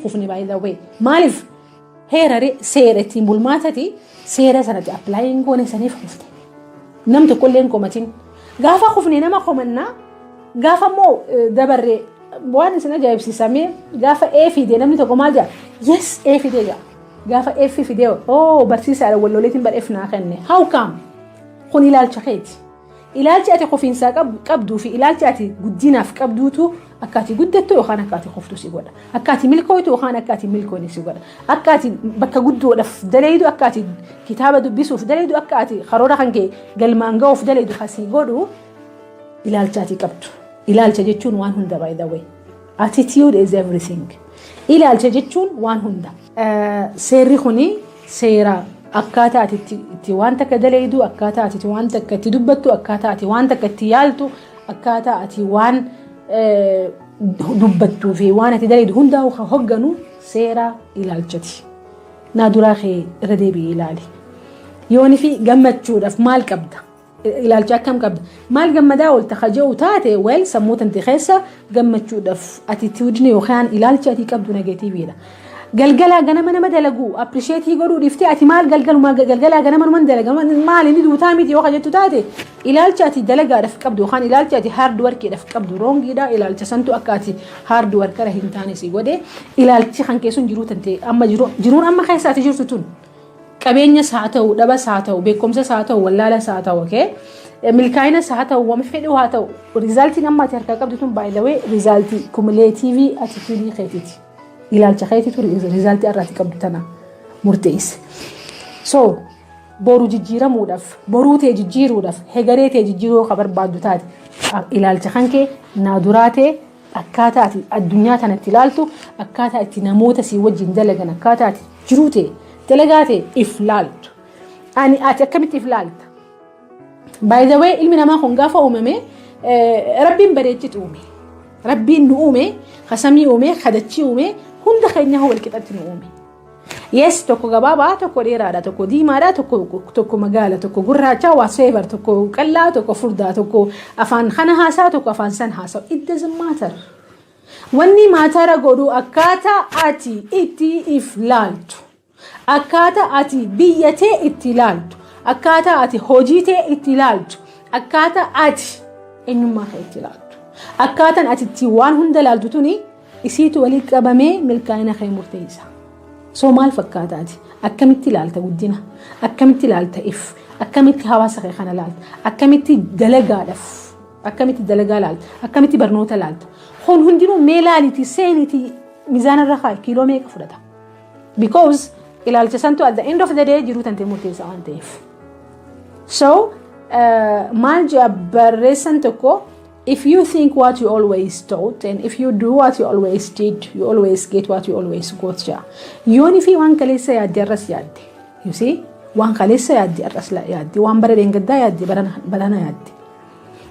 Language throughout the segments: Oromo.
Kufne, by the way. Maaliif? Heera seera ittiin bulmaatati seera sanatti apply hin goone, saniif kufte. Nam tokkollee hin komatin. Gaafa kufne nama komannaa, gaafa immoo dabarree waan isin ajaa'ibsiisamee gaafa A fidee namni tokko maal jedha? "Yes, A fidee" jedha. Gaafa F fidee, "Oh, barsiisaadha, wallooleetiin bar F naa kenne." How come? Kun ilaalcha keeti. Ilaalchi ati kufiinsaa qabduu fi ilaalchi ati guddinaaf qabduutu akka ati guddattu yookaan akka ati kuftu si godha. Akka ati milkooytu yookaan akka ati milkoone si godha. Akka ati bakka guddoodhaaf daleeydu, akka ati kitaaba dubbisuuf daleeydu, akka ati karoora kan kee galmaan ga'uuf daleeydu kasii godhu ilaalcha ati qabdu. Ilaalcha jechuun waan hunda, by the way. Attitude is everything. Ilaalcha jechuun waan hunda. Seerri kuni seera akkaataa ati itti waan takka daleeydu, akkaataa ati waan takka itti dubbattu, akkaataa ati waan takka itti yaaltu, akkaataa ati waan dubbattuu fi waan ati daleeydu hundaa'u kan hogganu seera ilaalchati. Naa duraa kee irra deebi'ee ilaali. Yooni fi gammachuudhaaf maal qabda? Ilaalcha akkam qabda? Maal gammadaa oolta kaja'u taate, well, sammuu tanti keessa gammachuudhaaf attitude yookaan ilaalcha ati qabdu negative dha. Galgalaa ganama nama dalagu appreciate godhuu dhiiftee, ati maal galgalumaa galgalaa ganama numan dalaga, maal inni duutaa miti yoo jettu taate, ilaalcha ati dalagaadhaaf qabdu yookaan ilaalcha ati hard workiidhaaf qabdu wrong iidha. Ilaalcha santu akka ati hard worker a hin taane si godhe. Ilaalchi kan keessun jiruu tante amma jiru, jiruun amma keessa ati jirtu tun, qabeenyas haa ta'u, dhabas haa ta'u, beekumsas haa ta'u, wallaalas haa ta'u, okay, milkaa'inas haa ta'u, waan fedhu haa ta'u, result iin amma ati harkaa qabdu tun, by the way, result ii cumulative attitude keetiiti. Ilaalcha keetiitu result ii irraati qabdu tana murteesse. So boru jijjiiramuudhaaf, boruu tee jijjiiruudhaaf, hegaree tee jijjiiruu ka barbaaddu taate, ilaalcha kan kee naa duraa ta'e, akkaataa ati addunyaa tanatti ilaaltu, akkaataa itti namoota si wajjin dalagan, akkaataa ati jiruu ta'e, dalagaa ta'e if laaltu. Ani ati akkamitti if laalta? By the way, ilmi namaa kun gaafa uumame Rabbiin bareechitu uume. Rabbiin nu uume, kasamii uume, kadachii uume, hunda keenya wal qixatti nu uume. Yes, tokko gabaabaa, tokko dheeraadha, tokko diimaadha, tokko magaala, tokko gurraacha, whatsoever, tokko qal'aa, tokko furdaa, tokko afaan kana haasaa, tokko afaan san haasaa. It doesn't matter. Wanni matter a godhu akkaataa ati itti if laaltu. Akkaataa ati biyya tee itti ilaaltu. Akkaataa ati hojii tee itti ilaaltu. Akkaataa ati eenyummaa kee itti ilaaltu. Akkaataan ati itti waan hunda ilaaltu tuni isiitu walii qabamee milkaa'ina kee murteessa. So maal fakkaataati? Akkamitti ilaalta guddina? Akkamitti ilaalta if? Akkamitti hawaasa kee kana ilaalta? Akkamitti dalagaadhaaf? Akkamitti dalagaa ilaalta? Akkamitti barnoota ilaalta? Kun hundinuu mee laaliiti, seeniiti, mizaana irra kaa'i, kiiloo meeqa fudhata? Because ilaalcha santu at the end of the day jiruu tantee murteessa waan ta'eef. So maal jedha barreessan tokko? "If you think what you always thought and if you do what you always did, you always get what you always got" jedha. Yooni fi waan kaleessa yaadde arras yaadde. You see? Waan kaleessa yaadde arras yaadde. Waan bara dheengaddaa yaadde barana yaadde.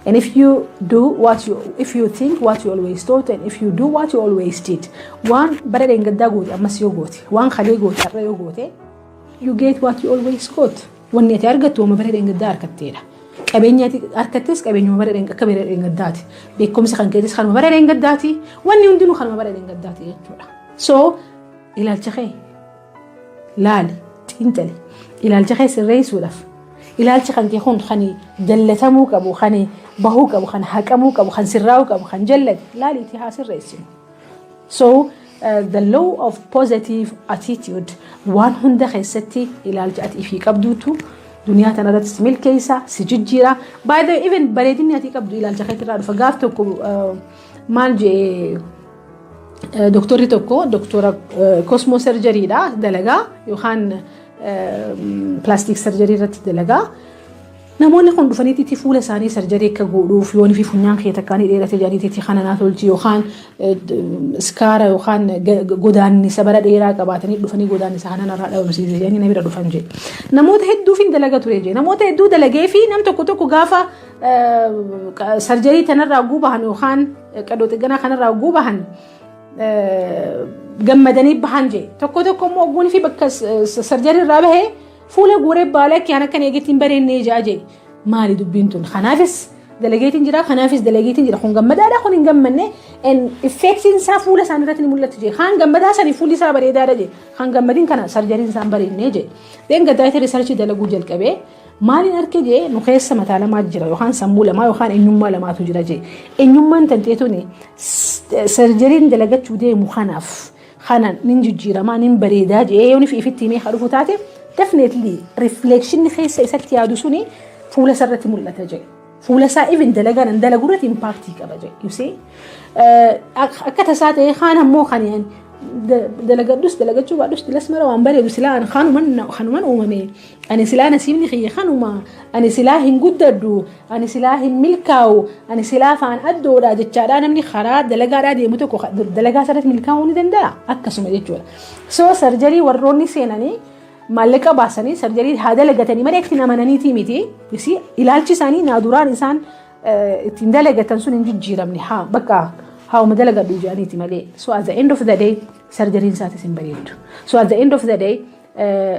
And if you do what you if you think what you always thought and if you do what you always did, waan bara dheengaddaa goote ammas yoo goote, waan kalee goote har'a yoo goote, you get what you always got. Wanni ati argattu waama bara dheengaddaa argatteedha. Qabeenya ati argattes qabeenyuma bara akka bara dheengaddaati. Beekumsa kan keetis kanuma bara dheengaddaati. Wanni hundinuu kanuma bara dheengaddaati jechuudha. So ilaalcha kee laali, xiinxali, ilaalcha kee sirreessuudhaaf, ilaalchi kan kee kun kan jallatamuu qabu, kan bahuu qabu, kan haqamuu qabu, kan sirraa'uu qabu, kan jallate laaliitii haa sirreessinu. So the law of positive attitude, waan hunda keessatti ilaalcha ati ifii qabduutu duniyaa tana irratti si milkeessa, si jijjiira. By the way, even bareedinni ati qabdu ilaalcha keetirraa dhufa. Gaaf tokko maal jee doktorri tokko, doktora cosmo surgery dha dalagaa yookaan plastic surgery irratti dalagaa. Namoonni kun dhufaniiti fuula isaanii surgery akka godhuuf, yoon fi funyaan kee takkaan dheerate jedhaniiti kana naa tolchi, yookaan scar a yookaan godaannisa bara dheeraa qabaatanii dhufanii, godaannisa kana narraa dhabamsiise jedhanii na bira dhufan jedhe. Namoota hedduuf hin dalaga ture jedhe. Namoota hedduu dalagee fi nam tokko tokko gaafa surgery tanarraa gubahan yookaan qadoo xigganaa kanarraa gubahan gammadanii bahan jee. Tokko tokko immoo ogguun fi bakka surgery irraa bahee fuula guuree baala akka akkan eegetti hin bareennee jaa jee. Maali dubbiin tun? Kanaafis Dalageetiin jira, kanaafis dalageetiin jira. Kun gammadaadha, kun hin gammanne. Effectiin isaa fuula isaanii irratti ni mul'atu jee. Kaan gammadaa sanii fuulli isaa bareedaadha jee. Kan gammadiin kana surgeryn isaan bareednee jee. Then gaddaayita researchii dalaguu jalqabee maaliin arge jee? Nu keessa mataa lamaa jira, yookaan sammuu lamaa yookaan eenyummaa lamaatu jira jee. Eenyummaan tanteetuni surgeryn dalagachuu deemu kanaaf kana nin jijjiiramaa, nin bareedaa jee yoon ifitti himee haa dhufu taate, definitely reflectionni keessa isatti yaadu suni fuula isarratti mul'ata jee. Fuula isaa even dalagaan an dalagu irratti impactii qaba jee. You see? Akka tasaa ta'ee kaan ammoo kan dalagadhus dalagachuu baadhus dilas mara waan bareedu, silaa kanuman uumame, ani silaa nasiibni kiyya kanuma, ani silaa hin guddadhu, ani silaa hin milkaa'u, ani silaa faan addoodha jechaadha. Namni karaa dalagaadhaa deemu tokko dalagaa isarratti milkaa'uu ni danda'a akkasuma jechuudha. So surgery warroonni seenanii maallaqa baasanii surgery haa dalagatanii malee ittiin amananiitii miti. Ilaalchi isaanii naaduraan isaan ittiin dalagatan sun hin jijjiiramne, haa bakka hauma dalagadhu jedhaniiti malee. So at the end of the day surgeryn isaatis hin bareeddu. So at the end of the day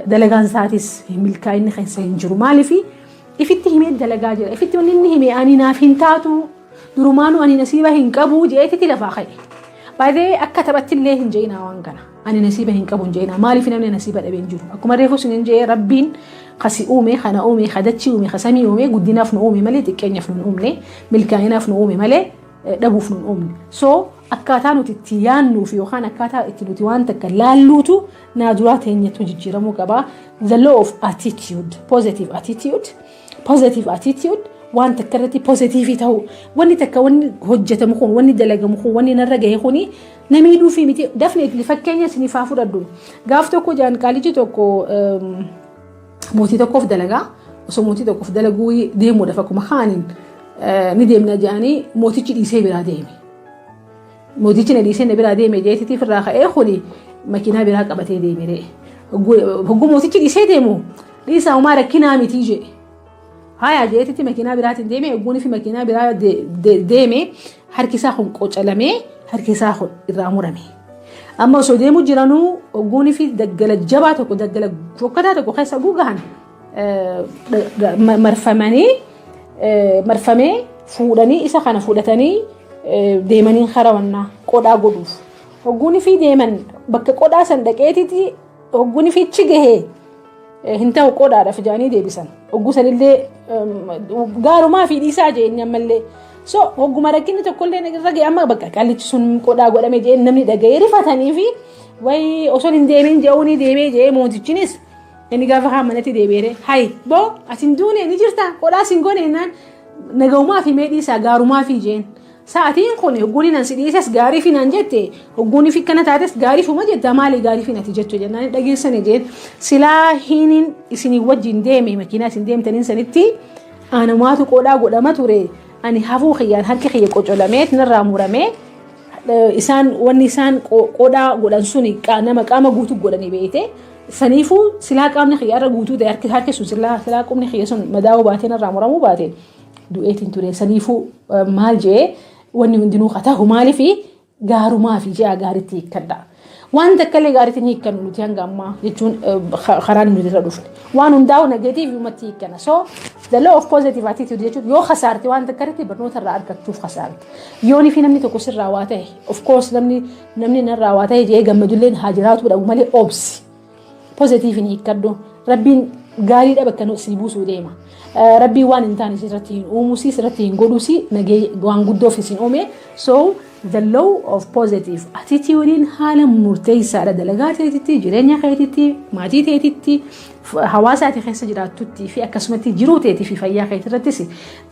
dalagaan isaatis milkaa'inni keessa hin jiru. Maaliifi? Ifitti himee dalagaa jira. Ifitti wanni inni hime ani naaf hin taatu, durumaanuu ani nasiiba hin qabu jeetiti lafaa ka'e. Baay'ee akka taphatti illee hin je'inaa waan kana. Ani nasiiba hin qabu hin je'inaa. Maaliif? Namni nasiiba dhabee hin jiru. Akkuma reefu sun hin je'ee, Rabbiin kasi uume, kana uume, kadachii uume, kasamii uume, guddinaaf nu uume malee xiqqeenyaaf nu uumne, milkaa'inaaf nu uume malee dhabuuf nu uumne. So akkaataa nuti itti yaannuuf yookaan akkaataa itti nuti waan takka laalluutu naaduraa teenyatu jijjiiramuu qaba. The law of attitude, positive attitude, positive attitude, waan takka irratti positive ta'u. Wanni takka, wanni hojjetamu kun, wanni dalagamu kun, wanni narra gahe kuni namii dhuufii miti. Definitely fakkeenya isiniif haa fudhadhu. Gaaf tokko jaan qaalichi tokko mootii tokkoof dalagaa. Osoo mootii tokkoof dalaguu deemuudhaaf akkuma kaaniin ni deemna jedhanii, mootichi dhiisee biraa deeme. Mootichi na dhiisee na biraa deeme jeetitiif irraa ka'ee kuni makiinaa biraa qabatee deeme. Hogguu mootichi dhiisee deemu, dhiisaa, homaa rakkinaa mitii jedhe. Haya jeetitti makiinaa biraatiin deeme. Hogguun fi makiinaa biraa deeme, harki isaa kun qocalamee, harki isaa kun irraa murame. Amma osoo deemu jiranuu, hogguun fi daggala jabaa tokko, daggala fokkataa tokko keessa gugahan, marfamanii, marfamee fuudhanii, isa kana fuudhatanii deemanii karawannaa qodhaa godhuuf. Hogguun fi deeman bakka qodhaa san dhaqeetitti, hogguun fi ichi gahee, hin ta'u qodhaadhaaf jedhanii deebisan. Hogguu sanillee gaarumaa fi dhiisaa jeen ammallee. So hogguma rakkinni tokkollee irra ga'e, amma bakka qallichi sun qodhaa godhame jeen namni dhaga'ee rifatanii fi wayi osoo hin deemin je'uunii deemee jee. Mootichinis inni gaafa haa manatti deebi'ee, "Hayi boo, ati hin duune, ni jirta, qodhaa sin goone," jennaan, "Nagaumaa fi mee dhiisaa, gaarumaa fi," jeen. Sa'aatiin kun hogguun nan si dhiises gaarii fi naan jette, hogguun fi kana taates gaarii fuma jetta, maali gaarii fi nati jettu jennaan, dhageessani jeen, silaa hiniin isinii wajjin deeme makiinaa isin deemtaniin sanitti anumaatu qodhaa godhama ture. Ani hafuu kiyyaan harki kiyya qocolamee narraa muramee, isaan wanni isaan qodhaa godhan suni nama qaama guutuu godhanii beeyte. Saniifuu silaa qaamni kiyya irra guutuu ta'e, harki sun silaa qubni kiyya sun madaa'uu baatee narraa muramuu baate, du'eetiin ture. Saniifuu maal jee, wanni hundinuu haa ta'u maaliifi gaarumaa fi ji'a gaariitti hiikkadha. Waan takka illee gaariitti hin hiikkannu nuti hanga ammaa, jechuun karaan nuti irra dhufne. Waan hundaa'u negative umatti hiikkana. So the law of positive attitude jechuun yoo kasaarte waan takka irratti barnoota irraa argachuuf kasaarte. Yoonii fi namni tokko sirraa waa ta'e, of course namni narraa waa ta'e jee gammadulleen haa jiraatu dhabu malee, obsi. Positive hin hiikkadhu. Rabbiin gaariidha bakka si buusuu deema. Rabbiin waan hin taane sirratti hin uumusi, sirratti hin godhusi, nagee waan guddoof isin uume. So the law of positive attitude haala murteessaadha dalagaa teetitti, jireenya keetitti, maatii teetitti, hawaasa ati keessa jiraattutti fi akkasumatti jiruu teetii fi fayyaa keetii irrattis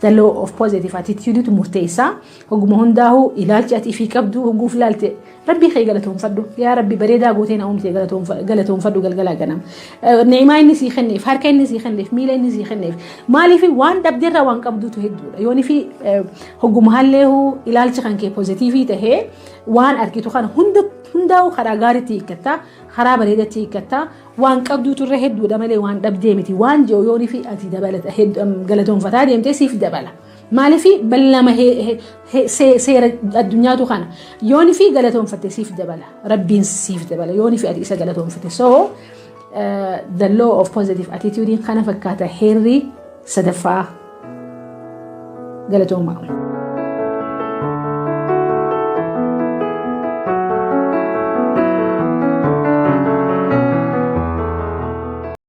the law of positive attitude murteessaa. Hogguma hundaa'uu ilaalchi ati ifii qabdu hogguuf ilaalte, Rabbii kee galatoonfadhu. Yaa Rabbi, bareedaa gootee na uumte, galatoonfadhu galgalaa ganama. Ni'imaa inni sii kenneef, harka inni sii kenneef, miila inni sii kenneef, maaliif? Waan dhabdeerraa waan qabdutu hedduudha. Yoonii fi hogguma halleehu ilaalchi kan kee positive tahee, waan argitu kana hunda hundaa'u karaa gaariitti hiikkattaa, karaa bareedatti hiikkattaa. Waan qabduutu irra hedduudha malee waan dhabdee miti. Waan jiru yoonii fi ati dabalata galatoonfataa deemtee siif dabala. Maaliif? Ballama seera addunyaatu kana. Yoonii fi galatoonfatte siif dabala. Rabbiin siif dabala. Yoonii fi ati isa galatoonfatte. So the law of positive attitude kana fakkaata, heerri sadaffaa. Galatoomaa.